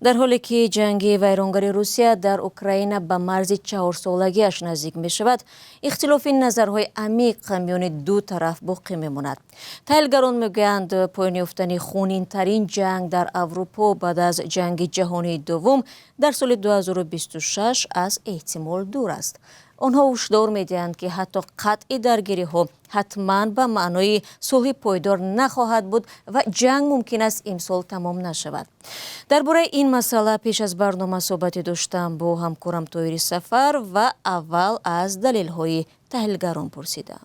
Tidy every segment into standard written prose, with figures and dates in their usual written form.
Дар ҳоле ки ҷанги вайронгари Русия дар Украина ба марзи 4-солагиаш наздик мешавад, ихтилофи назарҳои амиқ миёни ду тараф боқӣ мемонад. Таҳлилгарон мегӯянд, поён ёфтани хунинтарин ҷанг дар Аврупо баъд аз Ҷанги Ҷаҳонии Дуввум дар соли 2026 аз эҳтимол дур аст. Онҳо ҳушдор медиҳанд, ки ҳатто қатъи даргириҳо ҳатман ба маънои сулҳи пойдор нахоҳад буд ва ҷанг мумкин аст имсол тамом нашавад. Дар бораи ин масъала пеш аз барнома суҳбате доштам бо ҳамкорам Тоҳири Сафар ва аввал аз далелҳои таҳлилгарон пурсидам.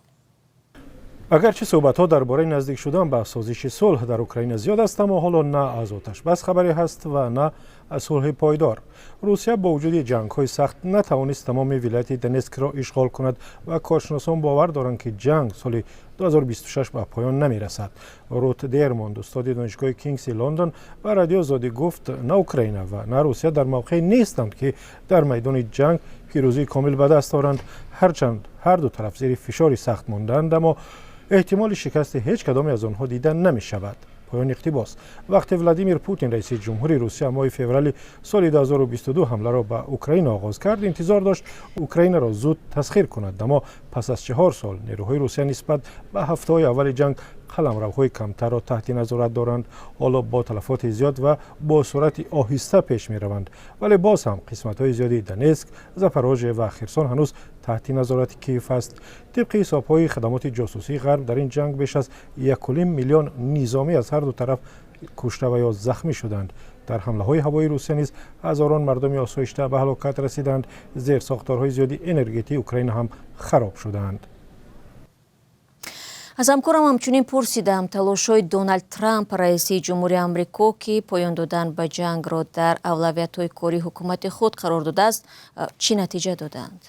Агарчи суҳбатҳо дар бораи наздик шудан ба созиши сулҳ дар Украина зиёд аст, аммо ҳоло на аз оташбас хабаре ҳаст ва на аз сулҳи пойдор. Русия бо вуҷуди ҷангҳои сахт натавонист тамоми вилояти Донетскро ишғол кунад ва коршиносон бовар доранд, ки ҷанг соли 2026 ба поён намерасад. Рут Дермонд, устоди Донишгоҳи Кингси Лондон, ба Радиои Озодӣ гуфт, на Украина ва на Русия дар мавқеъ нестанд, ки дар майдони ҷанг пирӯзии комил ба даст оранд. Ҳарчанд ҳар ду тараф зери фишори сахт мондаанд, аммо эҳтимоли шикасти ҳеҷ кадоме аз онҳо дида намешавад. Поёни иқтибос. Вақте Владимир Путин, раиси ҷумҳури Русия, моҳи феврали соли 2022 ҳамларо ба Украина оғоз кард, интизор дошт Украинаро зуд тасхир кунад, аммо пас аз 4 сол нерӯҳои Русия нисбат ба ҳафтаҳои аввали ҷанг қаламравҳои камтарро таҳти назорат доранд. Ҳоло бо талафоти зиёд ва бо суръати оҳиста пеш мераванд, вале боз ҳам қисматҳои зиёди Донетск, Запорожье ва Херсон ҳанӯз таҳти назорати Киев аст. Тибқи ҳисобҳои хадамоти ҷосусии Ғарб, дар ин ҷанг беш аз 1,5 миллион низомӣ аз ҳар ду тараф кушта ва ё захмӣ шуданд. Дар ҳамлаҳои ҳавоии Русия низ ҳазорон мардуми осоишта ба ҳалокат расиданд. Зерсохторҳои зиёди энергетии Украина ҳам хароб шудаанд. Аз ҳамкорам ҳамчунин пурсидам, талошҳои Доналд Трамп, раиси ҷумҳури Амрико, ки поён додан ба ҷангро дар авлавиятҳои кори ҳукумати худ қарор додааст, чӣ натиҷа додаанд.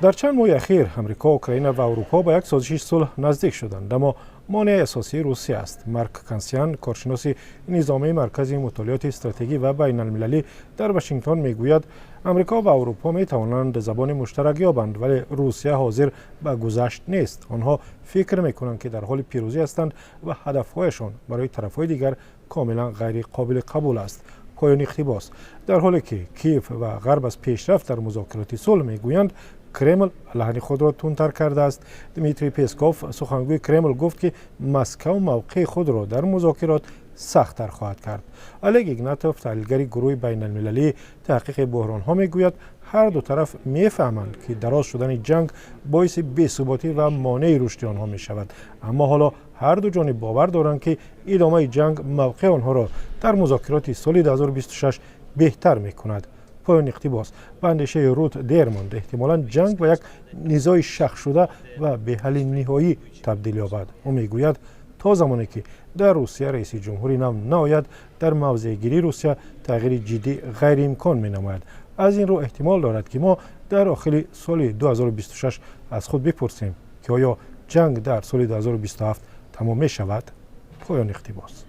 Дар чанд моҳи ахир Амрико, Украина ва Аврупо ба як созиши сулҳ наздик шуданд, аммо монеаи асосии Русия аст. Марк Кансиан, коршиноси низомии Маркази мутолиоти стратегӣ ва байналмилалӣ дар Вашингтон, мегӯяд, Амрико ва Аврупо метавонанд забони муштарак ёбанд, вале Русия ҳозир ба гузашт нест. Онҳо фикр мекунанд, ки дар ҳоли пирӯзӣ ҳастанд ва ҳадафҳояшон барои тарафҳои дигар комилан ғайриқобили қабул аст. Поёни иқтибос. Дар ҳоле ки Киев ва Ғарб аз пешрафт дар музокироти сулҳ мегӯянд, Кремл лаҳни худро тундтар кардааст. Дмитрий Песков, сухангӯи Кремл, гуфт, ки Москав мавқеи худро дар музокирот сахттар хоҳад кард. Олег Игнатов, таҳлилгари гурӯҳи байналмилалии таҳқиқи буҳронҳо, мегӯяд, ҳар ду тараф мефаҳманд, ки дароз шудани ҷанг боиси бесуботӣ ва монеи рушди онҳо мешавад, аммо ҳоло ҳар ду ҷониб бовар доранд, ки идомаи ҷанг мавқеи онҳоро дар музокироти соли 2026 беҳтар мекунад. Поёни иқтибос. Ба андешаи Рут Дермонд, эҳтимолан ҷанг ба як низои шахшуда ва беҳалли ниҳоӣ табдил ёбад. Ӯ мегӯяд, то замоне ки дар Русия раиси ҷумҳури нав наояд, дар мавзеъгирии Русия тағйири ҷиддӣ ғайриимкон менамояд. Аз ин рӯ эҳтимол дорад, ки мо дар охири соли 2026 аз худ бипурсем, ки оё ҷанг дар соли 2027 тамом мешавад. Поёни иқтибос.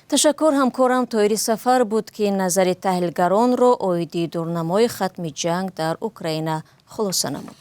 Ташаккур. Ҳамкорам Тоҳири Сафар буд, ки назари таҳлилгаронро оиди дурнамои хатми ҷанг дар Украина хулоса намуд.